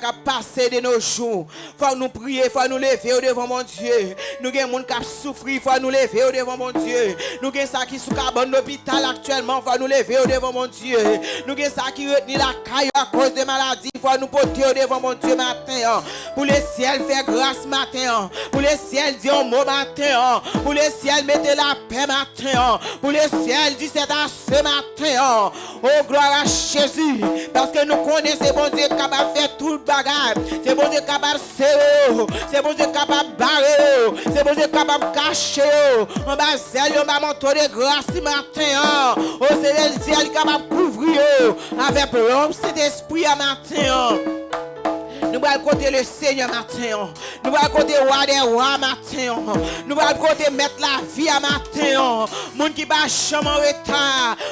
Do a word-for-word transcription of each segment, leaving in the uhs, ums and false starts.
k ap pase de nos jours. Fòk nou priye, fòk nou leve yo devan Bondye. Nou gen moun k ap soufri, fòk nou leve yo devan Bondye. Nou gen sa ki sou kabann lopital aktyèlman, fòk nou leve yo devan Bondye. Nou gen sa ki retni lakay yo akoz de maladi, fòk nou pote yo devan Bondye maten an. Pou lesyèl fè gras maten an. Pou lesyèl di yon mo maten an. Pou lesyèl mete lapè maten an. Pou lesyèl di c'est assez maten an. Oh, gloire à Jésus. Paske nou konnen se Bondye k kapab fè tout bagay. Se Bondye k kapab sere yo. Se Bondye k kapab bare yo. Se Bondye k kapab kache yo anba zèl yo, anba manto de gras maten an. Oh, se lesyèl ki kapab kouvri yo avèk lanm Sentespri a maten an. Nou pral kote Lesenyè maten an. Nou pral kote Wa dè wa maten an. Nou pral kote Mèt lavi a maten an. Moun ki pa janm an reta.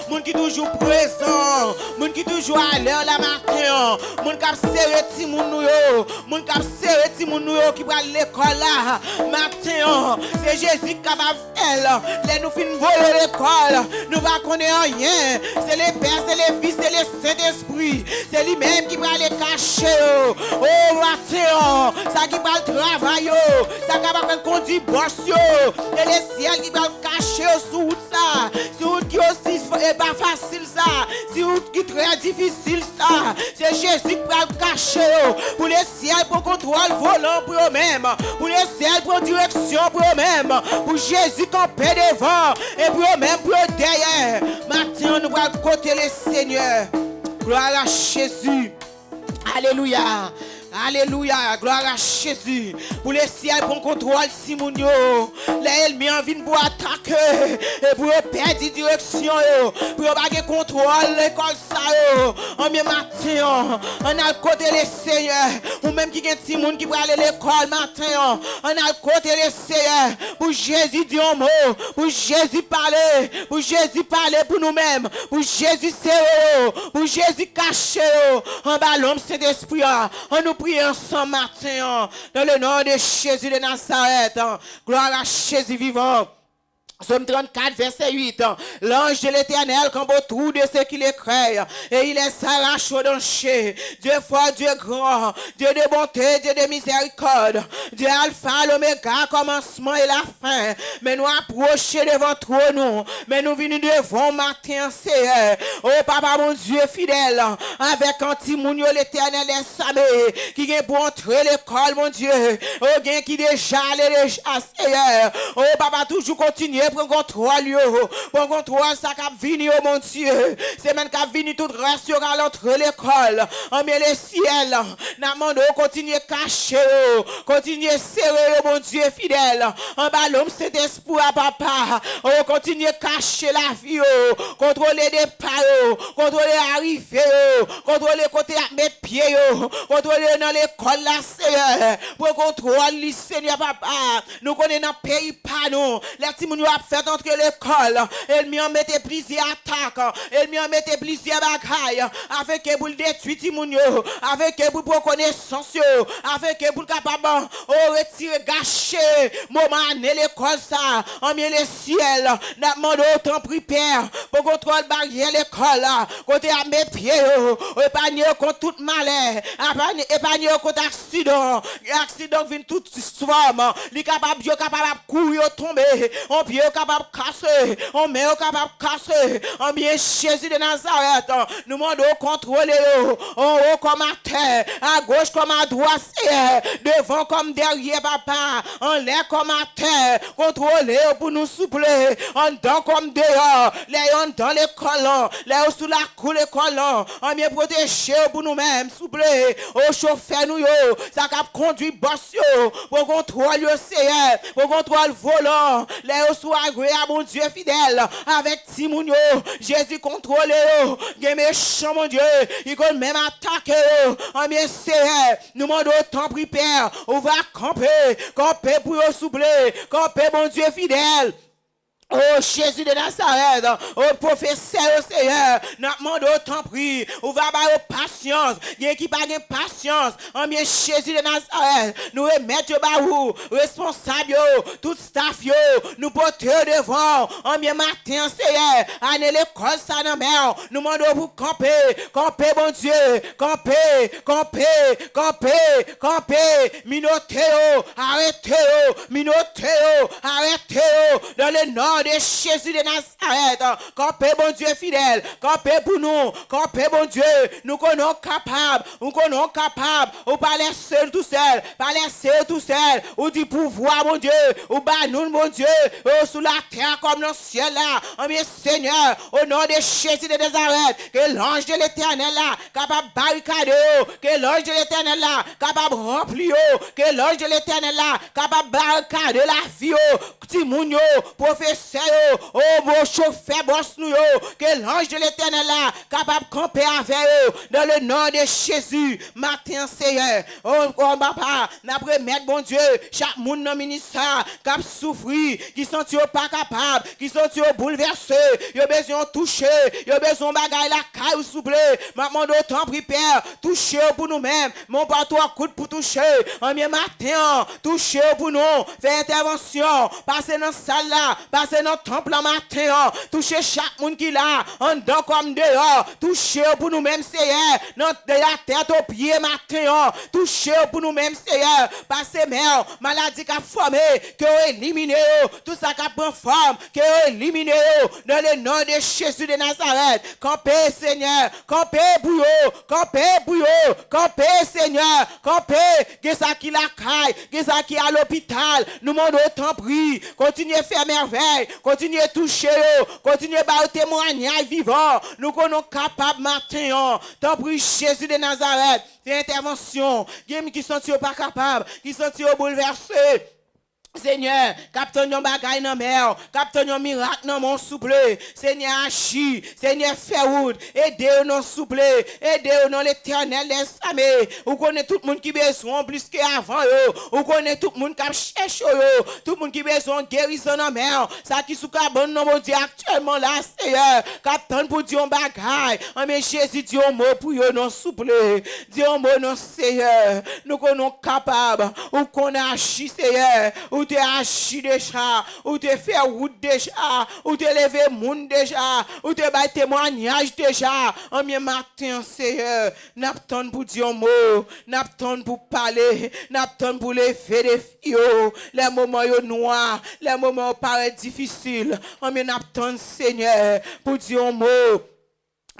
Moun ki toujou prezan. Moun ki toujou alè la maten an. Moun k ap sere timoun nou yo. Moun k ap sere timoun nou yo ki pral lekòl la maten an. Se Jezi k kapab fè l. Lè nou fin voye yo lekòl, nou pa konnen anyen. Se Lepè, se Lefis, se Lesentespri. Se li menm ki prale kache yo. O maten an, sa ki pral travay yo, sa k ap kondui bòs yo. Se lesyèl ki pral kache yo sou wout sa, sou wout ki osi f- e pa fasil sa, sou wout ki trè difisil sa. Se Jezi k pral kache yo. Pou lesyèl pran kontwòl volan pou yo menm. Pou lesyèl pran direksyon pou yo menm. Pou Jezi kanpe devan. E pou yo menm, pou yo dèyè. Maten an, nou pral kote Lesenyè. Gloire à Jésus. Alelouya. Alelouya. Gloire à Jésus. Pou lesyèl pran kontwòl timoun yo. Lè ènmi an vin pou atake. E pou yo pèdi direksyon yo. Pou yo pa gen kontwòl lekòl sa yo. Anmye maten an. Ann al kote Lesenyè. Ou menm ki gen timoun ki prale lekòl maten an. Ann al kote Lesenyè. Pou Jezi di yon mo. Pou Jezi pale. Pou Jezi pale pou nou menm. Pou Jezi sere yo. Pou Jezi kache yo. Anba lonb Sentespri a. Ann nou priye ansanm maten an. Dans le nom de Jésus de Nazareth. Gloire à Jésus vivant. Psaume trente-quatre, verset huit. L'ange de l'Éternel campe autour de ceux qui le craignent, et il les arrache au danger. Dieu fort, Dieu grand, Dieu de bonté, Dieu de miséricorde, Dieu Alpha, l'Oméga, commencement et la fin. Men nou apwoche devan twòn ou. Men nou vini devan w maten an, Seyè. O Papa Bondye fidèl, avèk an timoun yo, Letènèl dèzame, ki gen pou antre lekòl, Bondye. O gen ki deja ale deja, Seyè. O Papa, toujou kontinye pran kontwòl yo. Pran kontwòl sa k ap vini yo, Bondye. Semèn k ap vini, tout rès yo k al antre lekòl. Anmye Lesyèl, n ap mande w kontinye kache yo. Kontinye sere yo, Bondye fidèl. Anba lonb Sentespri a, Papa. O kontinye kache lavi yo. Kontwole depa yo. Kontwole arive yo. Kontwole kote y ap met pye yo. Kontwole yo nan lekòl la, Seyè. Pran kontwòl li, Senyè, Papa. Nou konnen nan peyi pa nou, lè timoun yo ap fèt antre lekòl, ènmi an mete plizyè atak, ènmi an mete plizyè bagay, afenke pou l detwi timoun yo, afenke pou l pran konesans yo, afenke pou l kapab, o, retire, gache moman ane lekòl sa. Anmye Lesyèl, n ap mande w, tanpri, Pè, pran kontwòl baryè lekòl la, kote y ap met pye yo, epanye yo kont tout malè, epanye, epanye yo kont aksidan, aksidan k vin tout fòm, li kapab, yo kapab ap kouri, yo tonbe, yon pye yo kapab kase, yon men yo kapab kase. Anmye Jezi de Nazarèt, nou mande w kontwole yo, anwo kòm atè, agoch kòm adwat, Seyè, devan kòm dèyè, Papa, anlè kòm atè, kontwole yo pou nou, souple, anndan kòm deyò, lè yo anndan lekòl lan, lè yo sou lakou lekòl lan, anmye pwoteje yo pou nou menm, souple, o chofè nou yo, sa k ap kondui bòs yo, pran kontwòl yo, Seyè, pran kontwòl volan, lè yo sou aywe a, Bondye fidèl, avèk timoun yo, Jezi kontwole yo, gen mechan, Bondye, ki konn menm atake yo, anmye Seyè, nou mande w, tanpri, Pè, ou va kanpe, kanpe pou yo, souple, kanpe, Bondye fidèl. O Jezi de Nazarèt, o pwofesè yo, Seyè, n ap mande w, tanpri, ou va ba yo pasyans. Gen ki pa gen pasyans. Anmye Jezi de Nazarèt, nou remèt yo ba ou, responsab yo, tout staff yo, nou pote yo devan w. Anmye maten an, Seyè, ane lekòl sa nan men w. Nou mande w pou kanpe, kanpe, Bondye, kanpe, kanpe, kanpe, kanpe, minote yo, arete yo, minote yo, arete yo, dans le nom de Jésus de Nazareth. Kanpe, Bondye fidèl, kanpe pou nou, kanpe, Bondye, nou konnen w kapab, nou konnen w kapab, ou pa lèse nou tousèl, pa lèse yo tousèl, ou di pouvwa, Bondye, ou ba nou, Bondye, yo sou latè kòm nan syèl la. Anmye Senyè, au nom de Jésus de Nazareth, que l'ange de l'Éternel la kapab barikade yo, ke l'ange de l'Éternel la kapab ranpli yo, ke l'ange de l'Éternel la kapab barikade lavi yo, timoun yo, pwofesè yo, o, bon, chofè bòs nou yo, ke l'ange de l'Éternel la kapab kanpe avè yo, dans le nom de Jésus, maten an, Seyè, o, o, papa, n ap remèt, Bondye, chak moun nan minis sa k ap soufri, ki santi yo pa kapab, ki santi yo boulvèse, yo bezwen yon touche, yo bezwen yon bagay lakay ou, souple. M ap mande w, tanpri, Pè, touche yo pou nou menm. Men w pa twò kout pou touche. Anmye maten an, touche yo pou nou. Fè entèvansyon. Pase nan sal la, pase nan tanp lan maten an. Touche chak moun ki la, anndan kòm deyò. Touche yo pou nou menm, Seyè. Nan, de la tèt o pye maten an. Touche yo pou nou menm, Seyè. Pase men w, maladi k ap fòme, ke w elimine yo. Tout sa k ap pran fòm, ke yo elimine yo. Dans le nom de Jésus de Nazareth. Kanpe, Senyè. Kanpe pou yo. Kanpe pou yo. Kanpe, Senyè. Kanpe. Gen sa ki lakay. Gen sa ki a lopital. Nou mande w, tanpri, kontinye fè mèvèy. Kontinye touche yo. Kontinye ba yo temwayaj vivan. Nou konnen w kapab maten an. Tanpri, Jezi de Nazarèt. Fè entèvansyon. Gen moun ki santi yo pa kapab, ki santi yo boulvèse. Senyè, k ap tann yon bagay nan men w, k ap tann yon mirak nan men w, souple. Senyè, aji. Senyè, fè wout. Ede yo non, souple. Ede yo non, Letènèl dèzame. Ou konnen tout moun ki bezwen w plis ke avan yo. Ou konnen tout moun k ap chèche w yo. Tout moun ki bezwen yon gerizon nan men w. Sa ki sou kabann nan, Bondye, aktyèlman la, Seyè, k ap tann pou di yon bagay. Anmye Jezi, di yon mo pou yo non, souple. Di yon mo non, Seyè. Nou konnen w kapab. Ou konn aji, Seyè. Ou te aji deja. Ou te fè wout deja. Ou te leve moun deja. Ou te bay temwayaj deja. Anmye maten an, Seyè, n ap tann pou di yon mo. N ap tann pou pale. N ap tann pou leve defi yo. Lè moman yo nwa. Lè moman yo parèt difisil. Anmye n ap tann, Senyè, pou di yon mo.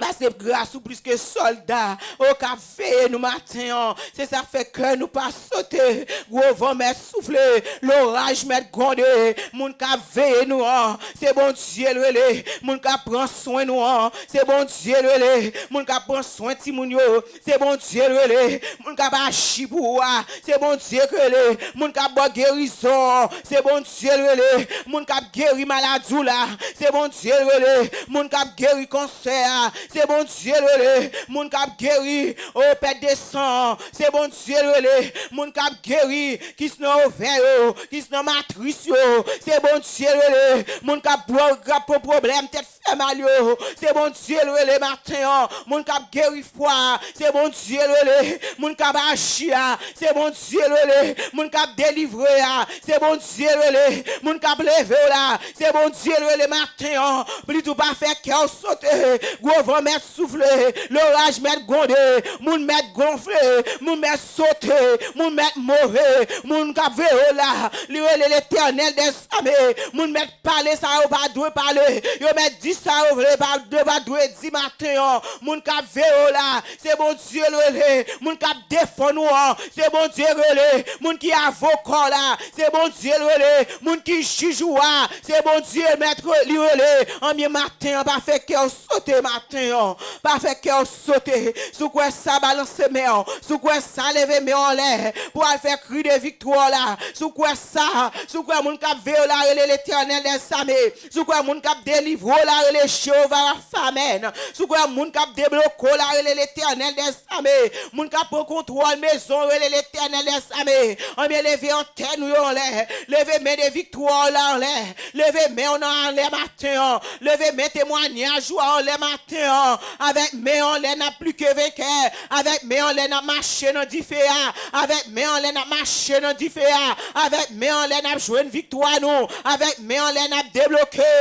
Paske gras ou plis ke sòlda, o, k ap veye nou maten an. Se sa k fè kè nou pa sote. Gwo van mèt soufle, loraj mèt gwonde. Moun k ap veye nou an, se Bondye l rele. Moun k ap pran swen nou an, se Bondye l rele. Moun k ap pran swen timoun yo, se Bondye l rele. Moun k ap aji pou ou a, se Bondye k rele. Moun k ap ba w gerizon, se Bondye l rele. Moun k ap geri maladi w la, se Bondye l rele. Moun k ap geri kansè a, se Bondye l rele. Moun k ap geri, o, pèt de san an, se Bondye l rele. Moun k ap geri kis nan ovè yo, kis nan matris yo, se Bondye l rele. Moun k ap, k ap pran pwoblèm tèt fè mal yo, se Bondye l rele maten an. Moun k ap geri fwa a, se Bondye l rele. Moun k ap aji a, se Bondye l rele. Moun k ap delivre a, se Bondye l rele. Moun k ap leve w la, se Bondye l rele maten an. Plis ou pa fè kè w sote. Gwo van mèt soufle, loraj mèt gwonde, moun mèt gonfle, moun mèt sote, moun mèt more. Moun k ap veye w la, li rele Letènèl dèzame. Moun mèt pale sa yo pa dwe pale. Yo mèt di sa yo vle pa, yo pa dwe di maten an. Moun k ap veye w la, se Bondye l rele. Moun k ap defann ou an, se Bondye l rele. Moun ki avoka w la, se Bondye l rele. Moun ki jij ou a, se Bondye mèt re-, li rele. Anmye maten an, pa fè kè w sote maten an. Pa fè kè w sote. Si w kwè sa, balanse men w. Si w kwè sa, leve men w anlè pou al fè kri de viktwa w la. Si w kwè sa, si w kwè moun k ap veye w la rele Letènèl dèzame. Si w kwè moun k ap delivre w la rele Jewova Rafa, amèn. Si w kwè moun k ap debloke w la rele Letènèl dèzame. Moun k ap pran kontwòl mezon w rele Letènèl dèzame. Anbyen, leve antèn ou yo anlè. Leve men de viktwa w la anlè. Leve men w nan anlè maten an. Leve men temwanyaj ou a anlè maten an. Avèk men anlè n ap pli ke venkè. Avèk men anlè n ap mache nan dife a. Avèk men anlè n ap mache nan dife a. Avèk men anlè n ap jwenn viktwa nou. Avèk men anlè n ap debloke.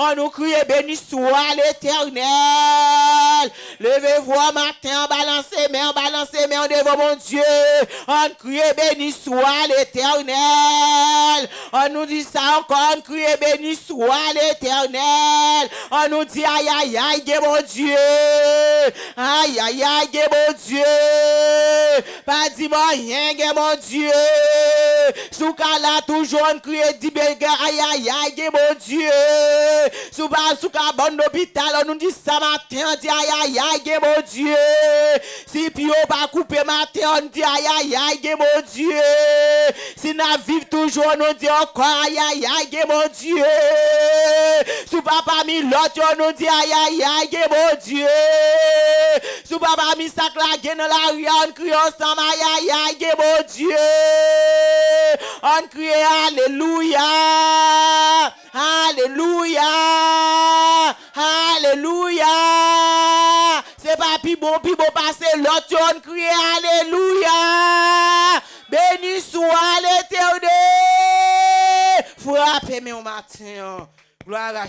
Annou kriye, beni swa Letènèl. Leve vwa maten an, balanse men w, balanse men w devan Bondye. Ann kriye, beni swa Letènèl. Annou di sa ankò, ann kriye, beni swa Letènèl. Annou di, ayayay, gen Bondye. Ayayay, gen Bondye. Pa di m anyen, gen Bondye. Si w ka la toujou, ann kriye, di, ayayay, gen Bondye. Si w pa, si w ka ban lopital, annou di sa maten an, di, ayayay, gen Bondye. Si pye w pa koupe maten an, ann di, ayayay, gen Bondye. Si n ap viv toujou, annou di ankò, ayayay, gen Bondye. Si w pa pami lòt yo, annou di, ayayay, gen Bondye. Si w pa pami sa k lage nan lari a, ann kriye ansanm, ayayay, gen Bondye. Ann kriye, alelouya. Alelouya! Alelouya! Se pa pi bon, pi bon pase lòt yo, ann kriye alelouya! Beni swa Letènèl! Frape men w maten an. Gloire à